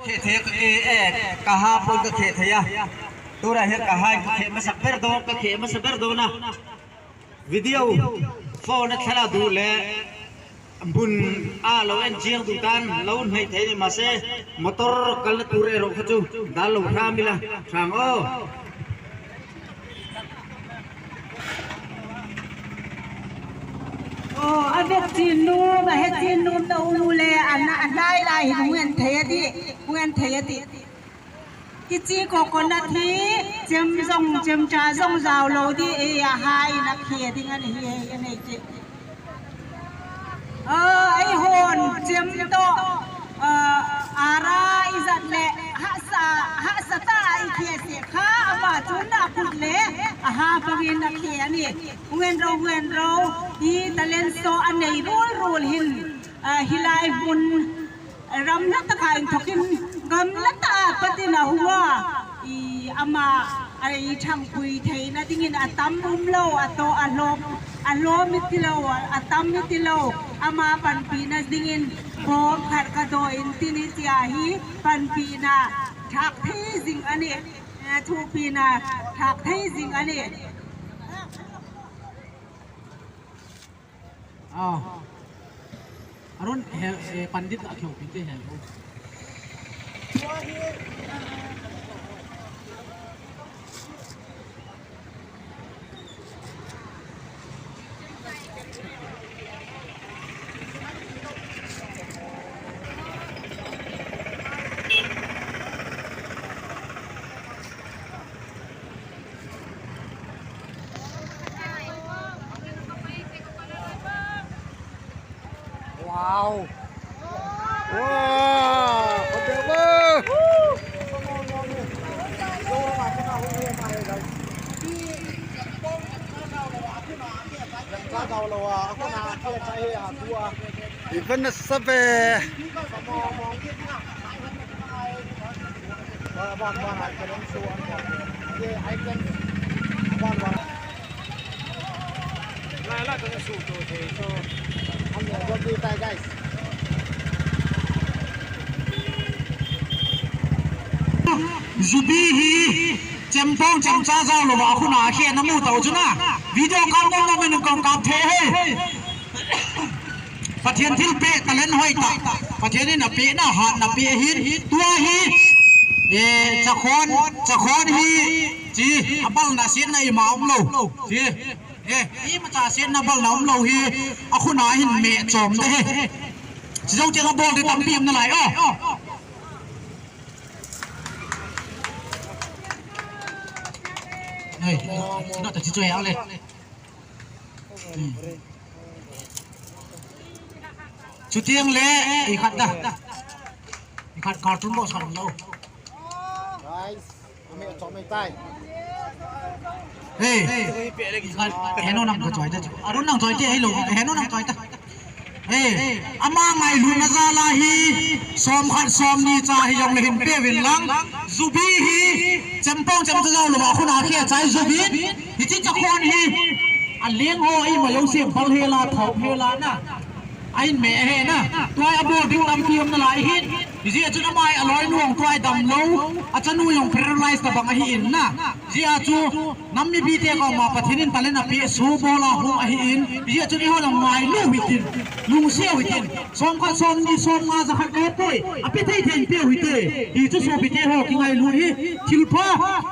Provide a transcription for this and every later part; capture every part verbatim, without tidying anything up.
Khe thei, eh, eh, ka ha poi ka khe thei a. Tua hi ka ha khe masa ber do, ka khe masa ber do na. Video phone a thela du le bun a lo en jiang du tan lo nei thei ni mase motor kal na tu re ro kha chu da lo hra mi la thang o. Oh, a vet chin nu, a het chin nu ta u le, a na, a lai lai hi hung en thei a ti, hung en thei a ti. Kichi coconut hi, chem jong, chem cha jong jao lo di, e, a hai na khi ding a ni hi, e, e, nei ti. Aa, ei hon chem to, aa, ara ijat le hahsa, hahsa ta a ikhia se kha, ama chun akhut le aha bangin akhia ni. Hung en ro, hung en ro, i talent show anei rul rul hin, aa, hilai hun ram na taka in thokin gam na ta patin ahung a, i ama a i thangpui theina dingin atam um lo, ato alom, alom i ti lo, atam i ti lo, ama panpina dingin bom khat ka do in ti ni tia hi panpina thak thei jing a ni, eh, thupina thak thei jing a ni. Ah. Arun he, eh, pandit a kyo pinte he. Wow. Wow. Even the sub. Zubi hi chempong chemcha jao lou a khun a khe na mu tau chu na. Video kap ngam ngam in kong kap the he. Pathen thilpeh talent hoi tah. Pathen in apeh na, hat na peh hin. Tua hi, eh, Chakhon, Chakhon hi, chi, abal na siet na ima um lou. Chi, eh, imacha siet na bal na um lou hi, akhun a hin meh chom de he. Chi jou teng abol de tampi um nalai o. Hey, no, ta chi chu he ale. Chutiang le, ikhat da. Ikhat cartoon box khat lo. Guys, ami chom mai tai. Hey, ikhat, heno nang ko choi da. Arun nang choi te, hello, heno nang choi ta. Hey, ama ngailutna jal a hi, som khat som ni cha hi jong le hin pe vin lang. Zubi hi, chempong chemcha jao lou a khun a khe chai Zubin. Hiche Chakhon hi, aleng ho ima jouse bal hel a, thop hel a na. Ahin meh he na. Tua hi abol ding tampi um nalai hin. Hijeh chun ama hi aloi nu jong tua hi damlou. Achanu jong paralyze tabang ahi in na. Hijeh a chu nam mipi te koma Pathen in talent apeh, subol a hung ahi in. Hijeh chun eiho jong ngailu hitin. Lungset u hitin. Som khat, som ni, som nga, ja khat kahe poi. Ape thei thei in pe u hite. Hichu sopite ho kingailu hi. Thilpha,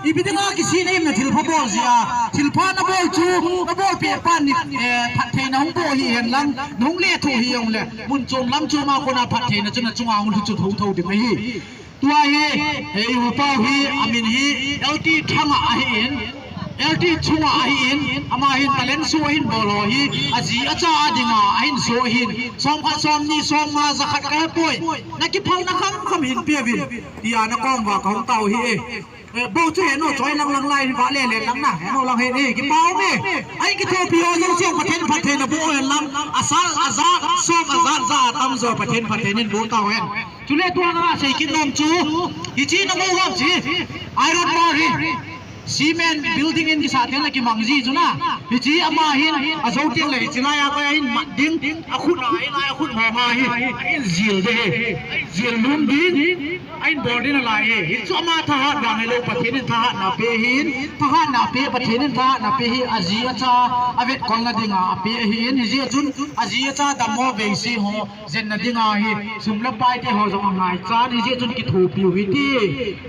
ipi dinga kisih na imna thilpha bol jeh a. Thilpha na bol chu, na bol peh pa ni, eh, phattheina hung bol hi hen lang, nung lethuh hi jong le, mun chom lam chom a kona phattheina chu na chunga hung lhu chu tho tho ding ahi. Tua hi, eh, i upa hi, amin hi, L T Thanga ahi in, L T Thanga ahi in, ama hin talent show ahin bol ho hi, aji acha a dinga, ahin show ahin, som khat som ni, som nga, ja khat kahe poi, na kiphalna kham kham hin pe vin. Tia na kom uva kahung tao hi e. Eh, bou chu heno choi lang lang lai va le le lang na. Heno lang he ni, kipa um e. Ahin kithopi ho jong siang Pathen phattheina boh hen lang. Asa, aja, som aja, ja atam jo Pathen phattheina in boh tao hen. Chule tua nga sei kit nom chu. Hiche na mu ham chi. Iron Bar hi. Cement building in kisah teng le kimang ji chu na. Hiche ama hin ajou teng le hiche lai a koi a hin mat ding, akhut a, akhut hong a hi ahin jil de hi. Jil lum ding. Ahin bol ding alai hi. Hichu ama thahat vang hilou, Pathen in thahatna pe hin, thahatna pe, Pathen in thahatna pe hi, aji acha avetkolna dinga ape ahin, hijeh chun aji acha dammo veise ho jenna dinga hi, sum le pai te ho jong angaichan, hijeh chun kithopi u hite.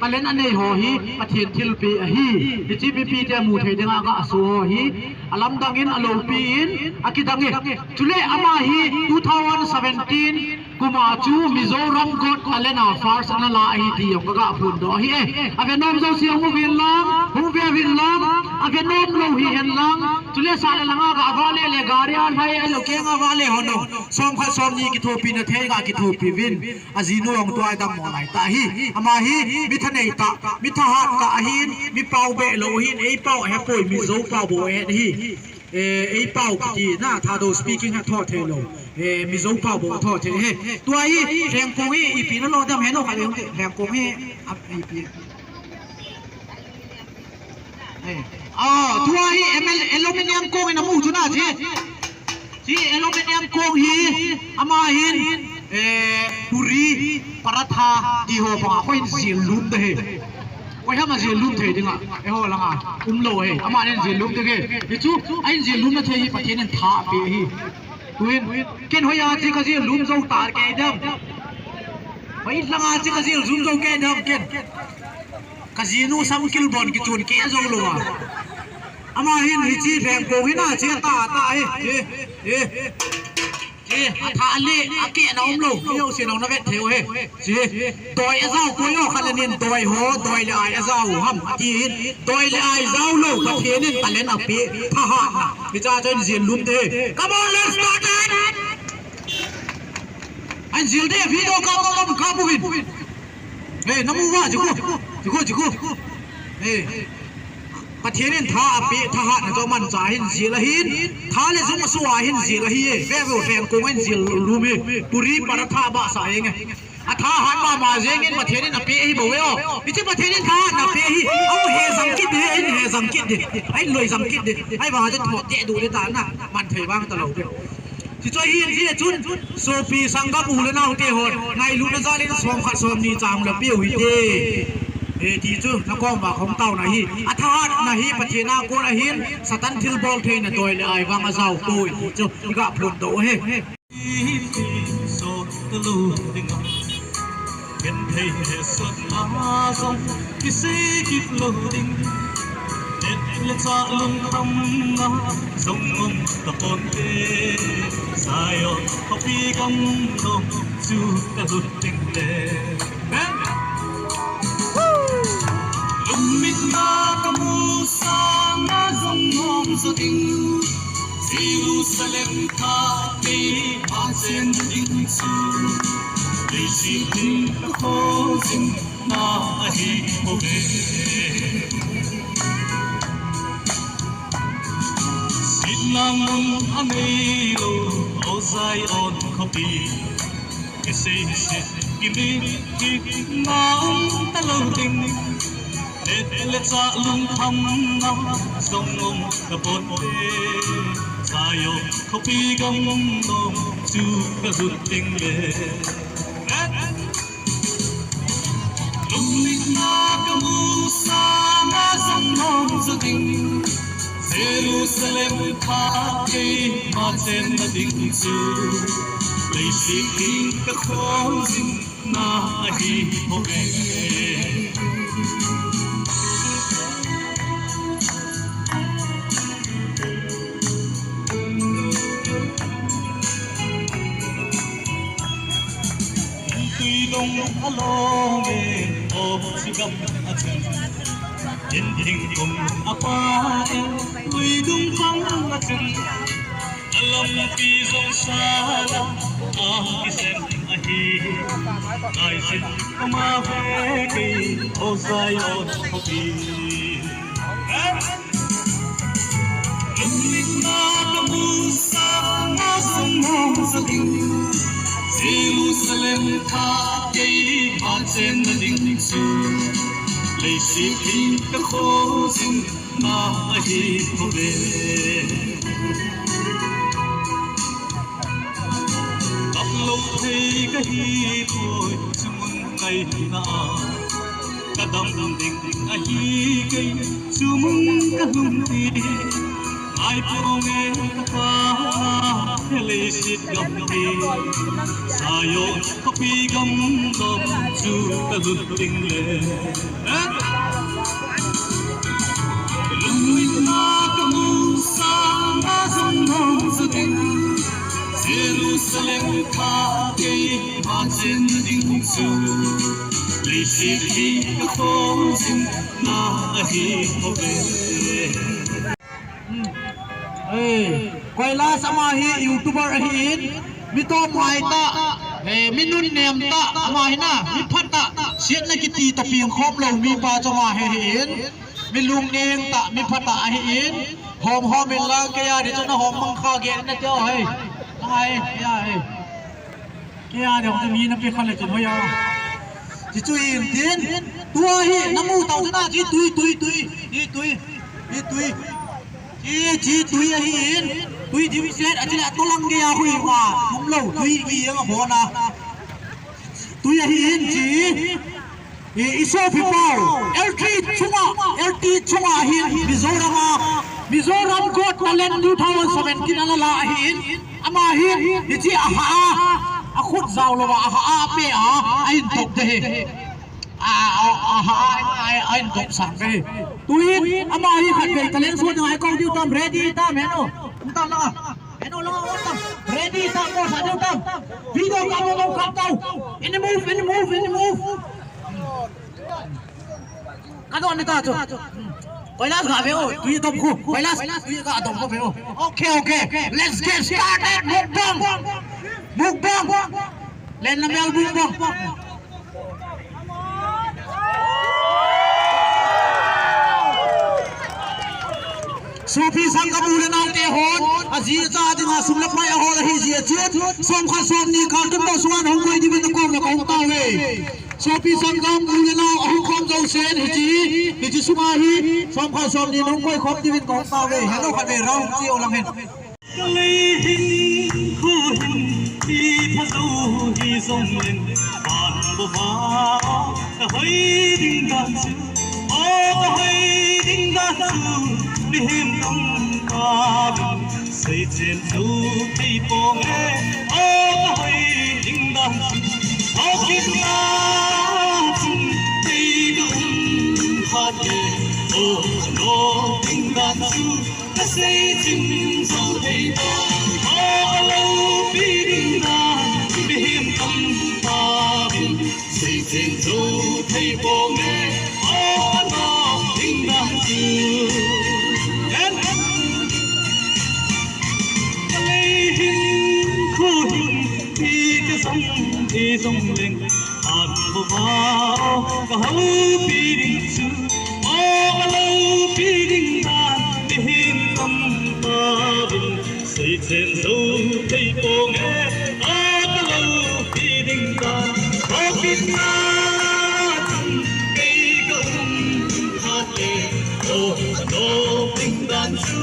Talent anei ho hi Pathen thilpeh ahi. Hiche mipi te mu thei dinga gaso ho hi alamdang in, aloupi in, akidang e. Chule ama hi two thousand seventeen kum a chu Mizoram Got Talent a first ana la ahi ti jong kaga phondoh ahi e. Ave nom jouse hung uvin lang, hung ve uvin lang, ave nom lou hihen lang. Chule sah le langa ga vale le gari a lhai ahilou keng a vale ho no. Som khat som ni kithopina thei ga kithopi uvin. Ajinu jong tua dammo lai tah ahi. Ama hi mi thanei tah, mi thahat tah ahin, mi pao behlou ahin, ei pao ahepoi, Mizo pao bou ahi. Eh, ei pao kiti na, Thadou speaking ha tho thei lou. Eh, Mizo pao bou tho thei he. Tua hi, Lhengkong hi ipi na lo dam he no kha Lhengkong hi, ap, ipi. Eh, ah, tua hi M L, aluminium kong in amu chu na chi. Chi aluminium kong hi, ama hin, eh, puri, paratha, ti ho banga koi hin jil lum de he. Koi ham ajil lum thei dinga, eiho langa umlou ahi, ama hin jil lum ding ahi. Hichu ahin jil lumna thei hi Pathen in tha ape ahi. Tuin ken hoiya chi kajil lum jou ta kei dem. Hoi langa chi kajil lum jou kei dem ken. Kajinu samkil bon kichun kei jou lou a. Ama hin hiche Lhengkong hin a chi ta ta ahi. Chi, chi. Chi, atha le, akeh na umlou, mi jousen jong na vet thei u he. Chi, doi ajao koi o khat le nin doi ho, doi le ai ajao ham, ati hin, doi le ai jao lou, Pathen in talent ape, thahatna. Hicha chu ahin jil lum de. Come on, let's start it! Ahin jil de, video kap lom, kap uvin. Hey, namu uva, jiku, jiku, jiku. Hey. Pathen in tha ape, thahatna chu amanchah ahin jil ahin, tha le jung aso ahin jil ahi e, ve ve u Lhengkong ahin jil lum e, puri paratha ba sa e nge. Athahat mama jeng in Pathen in ape ahi bou e o. Hiche Pathen in thahatna pe hi, ahung he jang kit de, ahin he jang kit de, ahin loi jang kit de, ahivang a chu thot de du de ta na, man thei vang talou de. Chuche hi, hijeh chun, sopi sanggam u le nao te hon, ngailutna jal in som khat som ni chang le piu hite. Eh, ti chu, nakom uva khom taona hi. Athahatna hi, Pathen a kon ahin, Satan thilbol theina doi le ai vang ajao poi, ti chu, iga phondoh u ahi. Ken thei hesatna jong kisei kit lou ding. Neh le chah lungkhamna jong um tapon te. Zion khopi gamnom chu kalut ding le. Amen. Lungmitna kamu sanga jong nom jo ding. Jerusalem thah keima chen ding chu, leiset ding kakhojin na ahi bouve. Sitna mun aneilou, O Zion khopi. Kisei seh kimi kikna um talou ding. Neh le chah lungkhamna jong um tapon te. Zion khopi gamnom chu kalut ding le. Lungmitna kamu sanga jong nom jo ding. Jerusalem thah keima chenna ding chu, leiset ding kakhojin na ahi bouve. Tui dong along e, o chigam a chun. In thingkung apa e, tui dung pang a chun. Alampi jong sala, a kisen ahi. Ngai sin ama ve kei, O Zion khopi. Lungmitna kamu sanga jong nom jo ding. Jerusalem thah keima chenna ding chu, Leiset hi ka khojin na ahi poi ve. Damlou thei kahi poi, chu mun ngaina a ka dam ding ahi kei, chu mun ka lhung ding. Ngai ponge ka pa, he leiset gam hi, Zion khopi gam lom chu ka lhun ding le. Lungna ka mu sanga jong nong sa ding, Jerusalem kha keima chen ding chu, leiset hi ka khojin na ahi poi ve. Ei, Kailash ama hi YouTuber ahin, mi tomngai tah, eh, mi nunnem tah, ama hi na, mi phatah, siatna kiti toh pengkhom lou mipa chu ama hi ahin, mi lungneng tah, mi phatah ahin, hom hom in lang kei a ding chu na hom mang kha gel na teo hei. Ngai, kei a hei. Kei a ding chu mi na pe kha le chin hoi a. Chi chu in tin. Tua hi, na mu tau chu na, chi tui, tui, tui, chi tui, chi tui. Chi, chi tui ahi in. Tui division, a chi le a tolang gei a hui ma. Tum lou, tui gi ang a bona. Tui ahi in chi. I, i sopi pau, L T chunga, L T chunga hi Mizoram a, Mizoram Got Talent two thousand seventeen ana la ahi in, ama hi, hichi a ha a, a khut jao lou a, a ha a pe a, a in top de hi. A, a, a ha a, a, a in top sang de hi. Tuin, ama hi khat vei talent show ding a i kou diu tam, ready tam, heno. Um tam la. Heno la, um tam. Ready tam, ko sa diu tam. Video ka mo mo kam tau. Any move, any move, any move. Ka don ni ta chu. Kailash ga ve o, tui dom khu. Kailash, tui ga dom khu ve o. Okay, okay. Let's get started. Mukbang. Mukbang. Len na mel mukbang. Sopi sanggam u le nao te hon, aji acha dinga sum le pai ahol ahi jeh chun, som khat som ni kal tum bo suan hung koi diuvin na kom le kong tauve. Sopi sanggam u le nao ahung khom jousen hiche, hiche sunga hi som khat som ni nung koi khom diuvin kong tauve. Heno khat ve round chi o lang hen. Ka lei hin khu hin, i pha jou hi jong leng, pan bo ma, ka hoi ding dan chu, o ka hoi ding dan chu, mihem tam pa. Seichen chu thei ponge, o ka hoi ding dan chu. Hokit na chun thei ka um phat le, o ka no ding dan chu. Ka seichen chu thei ponge, o ka loupi ding dan, mihem tam pa vin. Seichen chu thei ponge, o ka no ding dan chu. En, en. Ka lei hin khu hin, i ka sam hi jong leng, an bo ma, o ka houpi ding chu, o ka loupi ding dan, mihem tam pa vin. Seichen chu thei ponge, a ka loupi ding dan. Hokit na chun kei ka um phat le, o ka no ding dan chu.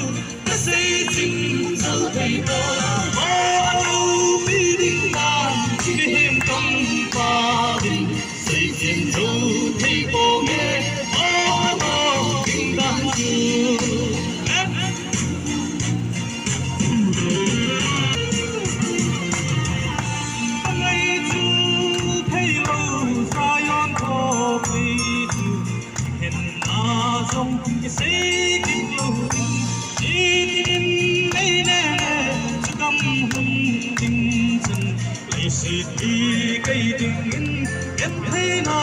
Ka seichen chu thei ponge, o ka loupi ding dan. Mihem tam pa vin. Seichen chu thei ponge, o ka no ding dan chu. Ngai chu thei lou Zion khopi chu, hinna jong kisei kit lou in, itin nei ne ne chu gam hung ding chun. Leiset hi kei dingin, gentheina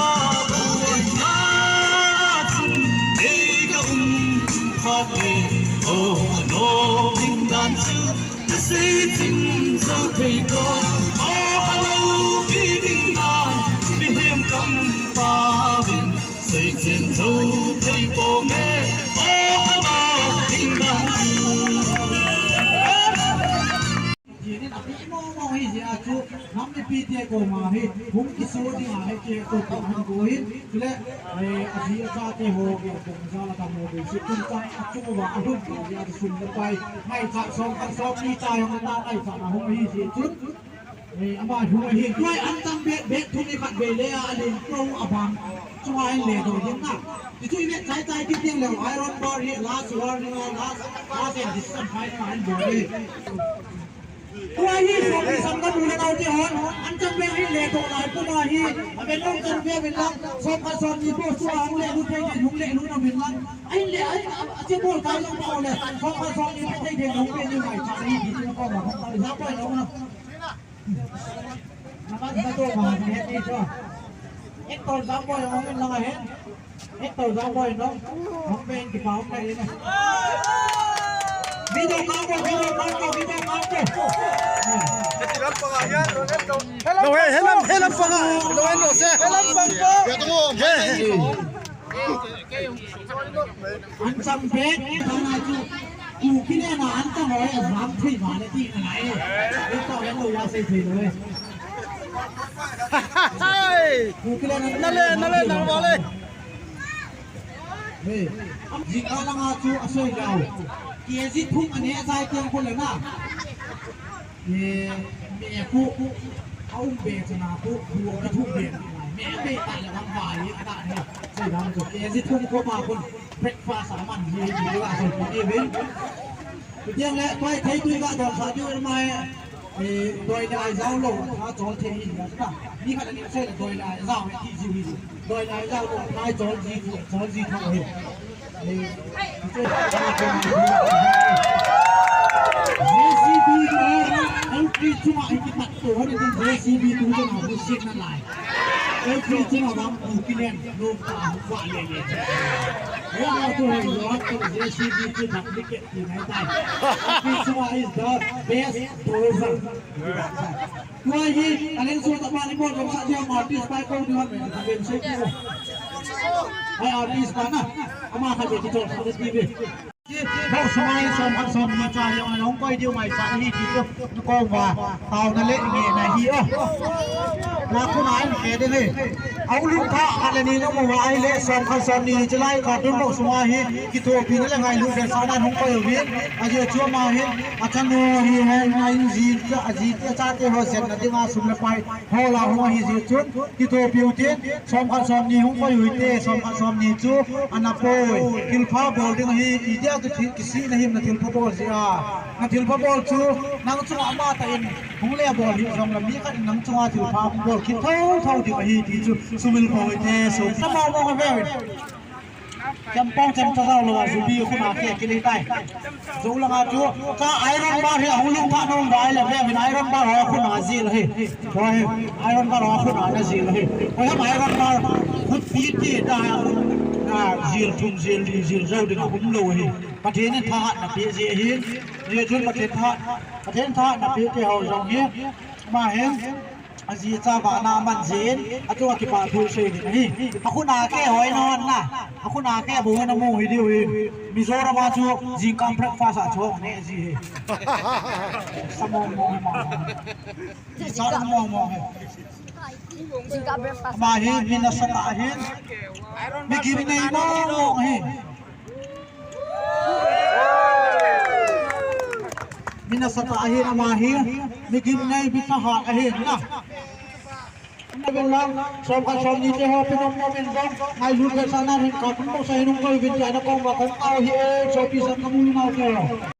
bou na chun, nei ka um phat le, o ka no ding dan chu, ka seichen chu thei ponge, o ka loupi ding dan, mihem tam pa vin, seichen chu thei ponge, o ka no ding dan chu. Jinin a pi mo mo hi jeh a chu, nam ni Pite koma hi hung kiso ding ahi ti toh hung ko hin, chule, eh, aji achate ho, eh, kong jal a tam ho, eh, si kum chang a chung uva ahung ko, eh, sum le pai, ngaichat som khat som ni cha jong ata ngaichat a hung ahi jeh chun, eh, ama hung ahi, tua hi anchang bag, bag thum ni khat vei le a, alen ko abang, chunga hin le doh ding na. Ti chu i vet chai chai kit ding leh, iron bar hi last warning, last, last and decision fight ka hin bol e. Tua hi, sopi sangkam u le nao te hon, anchang bag hi le doh lai puma hi, aven nung chan ve uvin lang, som khat som ni po sua hung le lut thei thei, hung le lut uvin lang. Ahin le, ahin, a, a che bol kai jong pa le, som khat som ni pe thei thei, hung pe ni mai cha hi, hi ti ko ma, hung pa le, ja poi lo na. Naman sa to, ma, ni het ni to. Ek tol ja poi, hung in lang ahin. Hector Jamboi no. Hong pen kipa hong kai na. Video kang ko, video kang ko, video kang ko. Lo he, helam, helam panga. Lo he, lo se. Helam panga. He, he. Anchang bag, tana chu. Kukile na anchang hoi, azam thui ma le ti na lai. Hector, hello, ya sei thei lo he. Hai. Kukile na. Na le, na le, na le. He, jing a langa chu asei lou. K G thum aneh a chai tiang khu le na. He, me khu, a um be chana khu, bu a thum be. Me be ta le bang ba ye ka ne. Sei lou chu K G thum khu ma khu breakfast a man ye ye la so ko ye ve. Tiang le, pai thei tui ka don sa ju mai. Eh, doi le ai jao lou, tha chol thei hi, na. Mi khat ani sei le doi le ai jao hi ti ji hi. Doi le ai jao lou, tha chol ji, chol ji tha hi. Eh, J C B ko, entry chunga hi kipat to, hon tin J C B tu chunga hu sik na lai. Entry chunga bang ku kilen, lom ta hu wa le le. Wa tu hoi lo, J C B tu duplicate. Ti nai tai. This one is the best proposal. Tua hi, a leng so ta pa ni mo jong sa dia ma artist pai ko ni hon me ta ben se ko. Ai artist pa na. Ama kha be ki to sa ti be. Bo so mai som khat som ni cha jong long koi diu mai cha hi ti ko. Ko va. Tao na le nge na hi o. Na khu na in ke de le. Au lu tha a le ni no mo va ai le som khat som ni chi lai ka dun bo so ma hi. Kithopi na le ngailut beh sa nan hung koi uvin, ajeh chu ama hin, achanu hi hoi, a in ji, aji, achate ho jetna dinga sum le pai, hol a hung ahi jeh chun, kithopi u tin, som khat som ni hung koi u hite, som khat som ni chu, ana poi, thilpha bol ding ahi, idia ki thi, kisihna him na thilpha bol jeh a, na thilpha bol chu, nang chunga ama tah in, hung le bol hi jong le mi khat in nang chunga thilpha bol kit tho tho ding ahi ti chu, sumil po u hite, so, sa mo mo ka ve. Champong cham cha jao lou a, Jubi khun a ke kile tai. Jou langa chu, cha Iron Bar hi ahung lhung pha nom vai le, ve vin Iron Bar ho khun a jil hi. Hoi, Iron Bar ho khun a na jil hi. Hoi ham Iron Bar khut pi ti ta, a, jil thum jil li jil jou ding a um lou hi. Pathen in thahatna pe jeh hin. Jeh chun Pathen tha, Pathen thahatna pe te ho jong hi. Ma hin. Aji cha vahna aman jin, achunga kipa thu sei ding ahi. Akhut a ke hoi na hon na. Akhut a ke bu na mu hi diu hi. Mizoram a chu jingkah breakfast a chong ne ji hi. Sa mong mong hi ma. Sa mong mong hi. Jingkah breakfast. Ma hi, mi nasatah ahin. Mi gimnei mong mong hi. Mi nasatah ahin ama hi, mi gimnei mi thahat ahin na. Na ven lang, som khat som ni te ho, pi nom nom in jong, ngailut beh sa nan hin ka kum bou sa hin um koi uvin tia na kong va kong au hi e, sopi sangkam u le nao te ho.